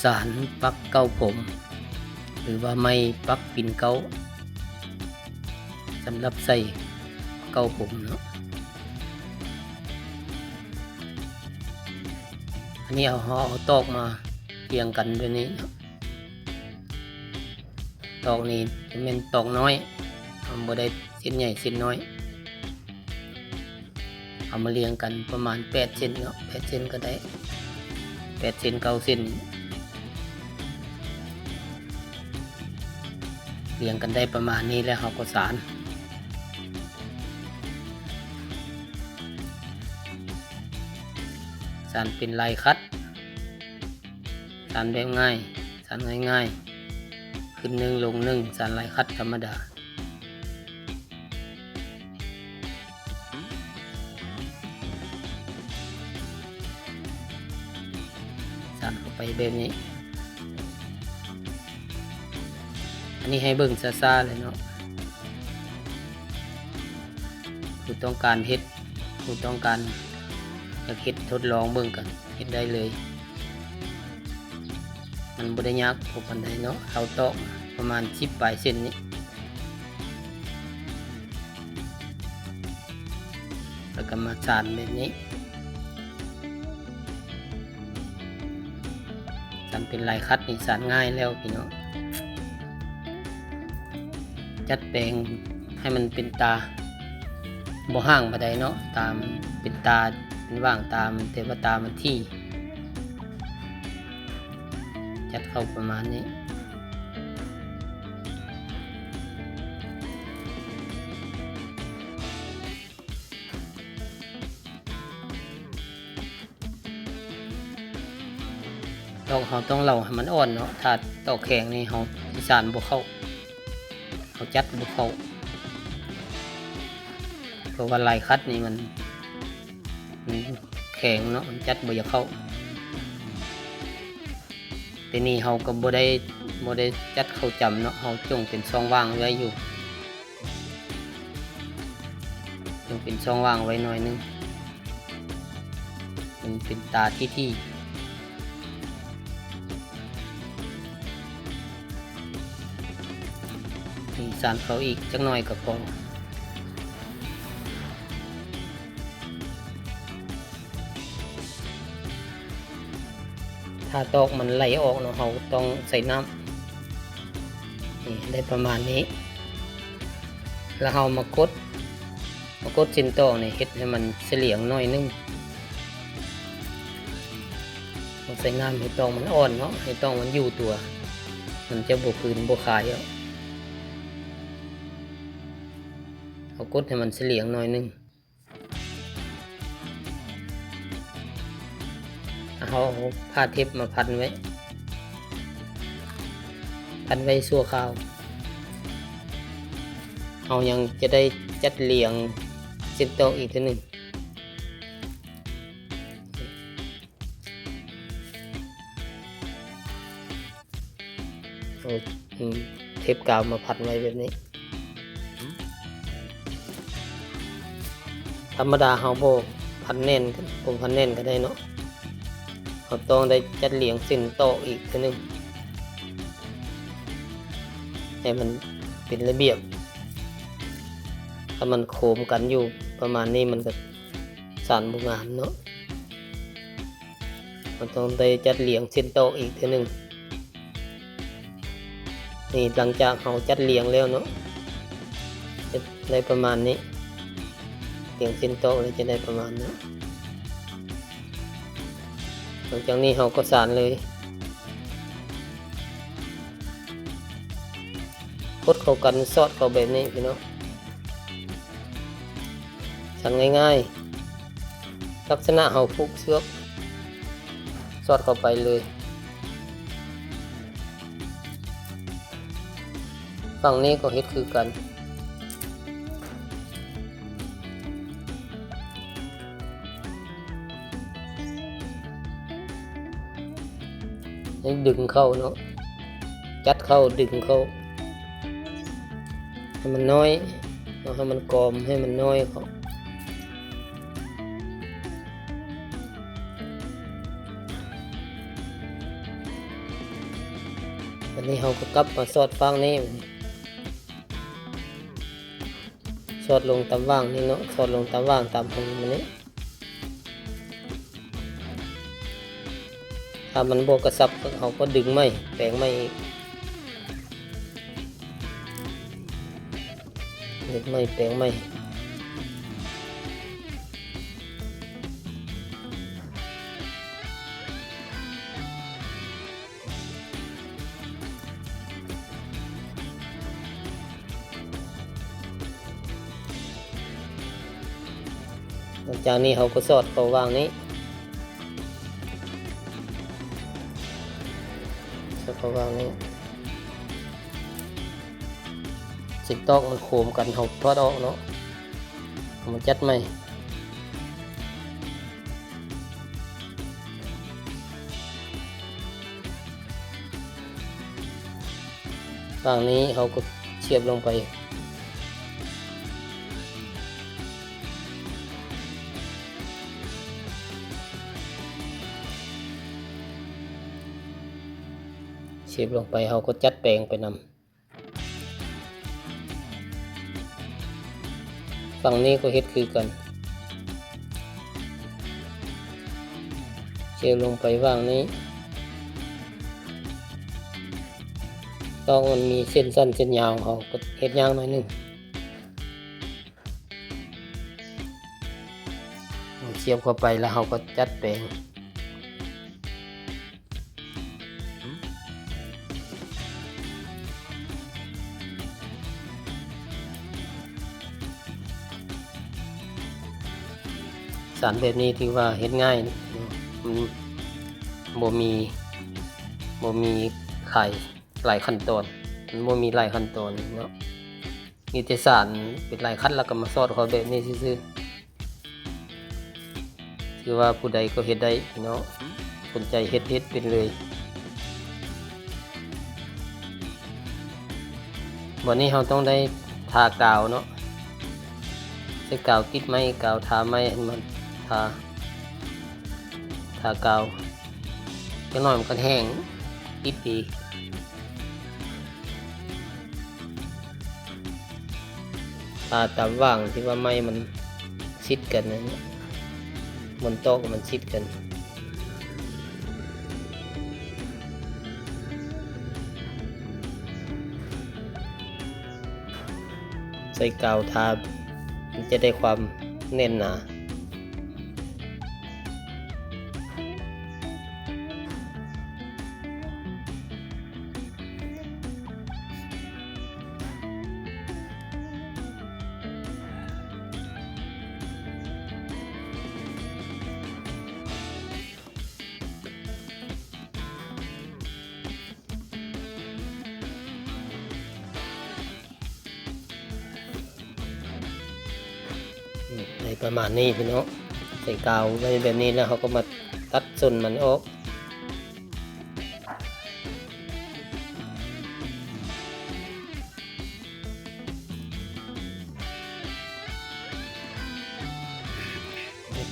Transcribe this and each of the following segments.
ສານປັກເກົ້າຜົມ ຫຼືວ່າໄມ້ປັກປິ່ນເກົ້າ ສຳລັບໃສ່ເກົ້າຜົມເນາະ. ອັນນີ້ເຮົາ ເຮົາເອົາຕອກມາລຽງກັນແບບນີ້ເນາະ. ຕອກນີ້ຈະແມ່ນຕອກນ້ອຍ ເຮົາບໍ່ໄດ້ເສັ້ນໃຫຍ່ເສັ້ນນ້ອຍ. ເອົາມາລຽງກັນປະມານແປດເສັ້ນເນາະ ແປດເສັ້ນກໍໄດ້ ແປດເສັ້ນ ເກົ້າເສັ້ນ ລຽງກັນໄດ້ປະມານນີ້ແລ້ວ ເຮົາກໍສານ ສານເປັນລາຍຂັດ ສານແບບງ່າຍ ສານງ່າຍໆ ຂຶ້ນໜຶ່ງ ລົງໜຶ່ງ ສານລາຍຂັດທຳມະດາ. ສານເຂົ້າໄປແບບນີ້ ອັນນີ້ໃຫ້ເບິ່ງຊ້າໆເລີຍເນາະ. ຜູ້ຕ້ອງການເຮັດ ຜູ້ຕ້ອງການຢາກເຮັດທົດລອງເບິ່ງກໍເຮັດໄດ້ເລີຍ. ມັນບໍ່ໄດ້ຍາກພໍປານໃດເນາະ ເຮົາຕອກປະມານສິບປາຍເສັ້ນນີ້ ແລ້ວກໍມາສານແບບນີ້. ສານເປັນລາຍຂັດນີ້ສານງ່າຍແລ້ວພີ່ນ້ອງ. ຈັດແປງໃຫ້ມັນເປັນຕາ ບໍ່ຫ່າງປານໃດເນາະ ຕາມ ເປັນຕາ ເປັນຫວ່າງຕາມັນ ແຕ່ວ່າຕາມັນຖີ່ ຈັດເຂົ້າປະມານນີ້. ດອກເຮົາຕ້ອງເລົາໃຫ້ມັນອ່ອນເນາະ ຖ້າດອກແຂງນີ້ເຮົາຊິສານບໍ່ເຂົ້າ ເຮົາຈັດບໍ່ເຂົ້າ ເພາະວ່າລາຍຂັດນີ້ມັນ ມັນແຂງເນາະ ມັນຈັດບໍ່ຢາກເຂົ້າ. ແຕ່ນີ້ເຮົາກໍບໍ່ໄດ້ ບໍ່ໄດ້ຈັດເຂົ້າຈຳເນາະ ເຮົາຈົ່ງເປັນຊ່ອງວ່າງໄວ້ຢູ່ ຍັງເປັນຊ່ອງວ່າງໄວ້ໜ້ອຍໜຶ່ງ ມັນເປັນຕາທີ່ ທີ່ ນີ້ ສານເຂົ້າອີກຈັກໜ້ອຍກໍພໍ. ຖ້າຕອກມັນໄຫຼອອກເນາະ ເຮົາຕ້ອງໃສ່ນ້ຳ ນີ້ ໄດ້ປະມານນີ້ ແລ້ວເຮົາມາກົດ ມາກົດເສັ້ນຕອກນີ້ ເຮັດໃຫ້ມັນສະຫຼຽງໜ້ອຍໜຶ່ງ ຕ້ອງໃສ່ນ້ຳໃຫ້ຕອກມັນອ່ອນເນາະ ໃຫ້ຕອກມັນຢູ່ຕົວ ມັນຈະບໍ່ຄືນບໍ່ຄາຍອອກ. ເຮົາກົດໃຫ້ມັນສະຫຼຽງໜ້ອຍໜຶ່ງ ເຮົາເອົາຜ້າເທັບມາພັນໄວ້ ພັນໄວ້ຊົ່ວຄາວ. ເຮົາຍັງຈະໄດ້ຈັດລຽງເສັ້ນຕອກອີກເທື່ອໜຶ່ງ. ເອົາ ອືມ ເທັບກາວມາພັນໄວ້ແບບນີ້. ທຳມະດາເຮົາບໍ່ພັນແໜ້ນ ບໍ່ພັນແໜ້ນກໍໄດ້ເນາະ ເຮົາຕ້ອງໄດ້ຈັດລຽງເສັ້ນຕອກອີກເທື່ອໜຶ່ງ ໃຫ້ມັນເປັນລະບຽບ. ຖ້າມັນໂຄມກັນຢູ່ປະມານນີ້ ມັນກໍສານບໍ່ງາມເນາະ. ເຮົາຕ້ອງໄດ້ຈັດລຽງເສັ້ນຕອກອີກເທື່ອໜຶ່ງ. ນີ້ ຫຼັງຈາກເຮົາຈັດລຽງແລ້ວເນາະ ຈະໄດ້ປະມານນີ້ ລຽງເສັ້ນຕອກແລ້ວຈະໄດ້ປະມານນີ້. ຫຼັງຈາກນີ້ເຮົາກໍສານເລີຍ ກົດເຂົ້າກັນ ສອດເຂົ້າແບບນີ້ພີ່ນ້ອງ. ສັງງ່າຍໆ ລັກສະນະເຮົາຜູກເຊືອກສອດເຂົ້າໄປເລີຍ. ຝັ່ງນີ້ກໍເຮັດຄືກັນ ໃຫ້ດຶງເຂົ້າເນາະ ຈັດເຂົ້າ ດຶງເຂົ້າ ໃຫ້ມັນນ້ອຍເນາະ ໃຫ້ມັນກອມ ໃຫ້ມັນນ້ອຍເຂົ້າ. ອັນນີ້ເຮົາກໍກັບມາສອດຝັ່ງນີ້ ສອດລົງຕາມຫວ່າງນີ້ເນາະ ສອດລົງຕາມຫວ່າງຕາມຮູມັນນີ້. ຖ້າມັນບໍ່ກະຊັບ ເຮົາກໍດຶງໃໝ່ ແປງໃໝ່ອີກ ດຶງໃໝ່ ແປງໃໝ່. ຫຼັງຈາກນີ້ເຮົາກໍສອດເຂົ້າຫວ່າງນີ້ ສອດເຂົ້າຫວ່າງນີ້ ເສັ້ນຕອກມັນໂຄ້ງກັນ ເຮົາຖອດອອກເນາະ ເອົາມາຈັດໃໝ່. ຫວ່າງນີ້ເຮົາກໍສຽບລົງໄປ ສຽບລົງໄປ ເຮົາກໍຈັດແປງໄປນຳ. ຝັ່ງນີ້ກໍເຮັດຄືກັນ ສຽບລົງໄປຫວ່າງນີ້ ຕອກມັນມີເສັ້ນສັ້ນເສັ້ນຍາວ ເຮົາກໍເຮັດຍາວໜ້ອຍໜຶ່ງ ສຽບເຂົ້າໄປແລ້ວເຮົາກໍຈັດແປງ. ສານແບບນີ້ຖືວ່າເຮັດງ່າຍ ມັນບໍ່ມີ ບໍ່ມີຫຼາຍ ຫຼາຍຂັ້ນຕອນ ມັນບໍ່ມີຫຼາຍຂັ້ນຕອນເນາະ. ມີແຕ່ສານເປັນລາຍຂັດ ແລ້ວກໍມາສອດເຂົ້າແບບນີ້ຊື່ໆ ຖືວ່າຜູ້ໃດກໍເຮັດໄດ້ພີ່ນ້ອງ ສົນໃຈເຮັດ ເຮັດເປັນເລີຍ. ບັດນີ້ເຮົາຕ້ອງໄດ້ທາກາວເນາະ ໃຊ້ກາວຕິດໄມ້ ກາວທາໄມ້ໃຫ້ມັນ ທາ ທາກາວ ຈັກໜ້ອຍມັນກໍແຫ້ງ ຕິດດີ. ຖ້າຕາມຫວ່າງທີ່ວ່າໄມ້ມັນຊິດກັນນັ້ນ ມັນຕອກມັນຊິດກັນ ໃສ່ກາວທາ ມັນຈະໄດ້ຄວາມແໜ້ນໜາ. ໄດ້ປະມານນີ້ພີ່ນ້ອງ ໃສ່ກາວໄວ້ແບບນີ້ແລ້ວ ເຮົາກໍມາຕັດສົ້ນມັນອອກ.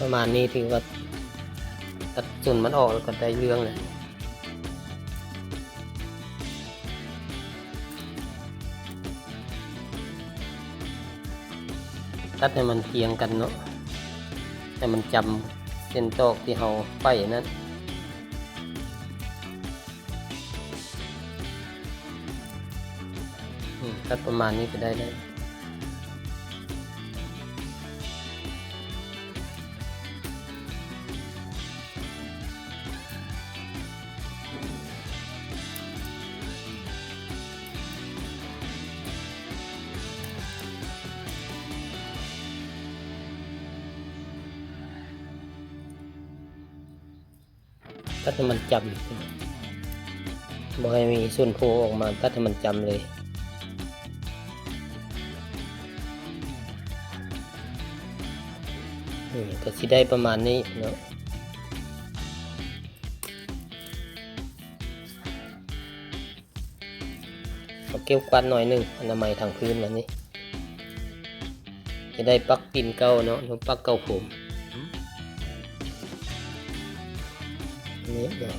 ປະມານນີ້ຖືວ່າຕັດສົ້ນມັນອອກແລ້ວກໍໄດ້ເລື່ອງແລ້ວ. ຕັດໃຫ້ມັນກຽງກັນເນາະ ໃຫ້ມັນຈຳເສັ້ນຕອກທີ່ເຮົາໄປນັ້ນ. ອືມ ຕັດປະມານນີ້ກໍໄດ້ແລ້ວ. ຕັດໃຫ້ມັນຈຳ ບໍ່ໃຫ້ມີສ່ວນໂຜ່ອອກມາ ຕັດໃຫ້ມັນຈຳເລີຍ. ນີ້ກໍຊິໄດ້ປະມານນີ້ເນາະ. ເອົາເກັບກວາດໜ້ອຍໜຶ່ງ ອະນາໄມທາງພື້ນແບບນີ້ ຈະໄດ້ປັກຕີນເກົ່າເນາະ ຫຼືປັກເກົ່າຜົມ. ນີ້ເນາະ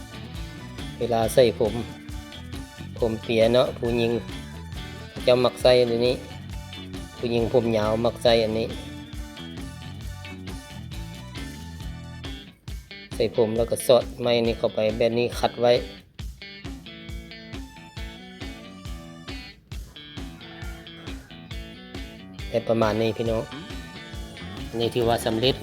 ເວລາໃສ່ຜົມ ຜົມເປຍເນາະ ຜູ້ຍິງເຂົາເຈົ້າມັກໃສ່ອັນນີ້ ຜູ້ຍິງຜົມຍາວມັກໃສ່ອັນນີ້ ໃສ່ຜົມແລ້ວກໍສອດໄມ້ນີ້ເຂົ້າໄປແບບນີ້ ຂັດໄວ້ ໄດ້ປະມານນີ້ພີ່ນ້ອງ ອັນນີ້ຖືວ່າສຳເລັດ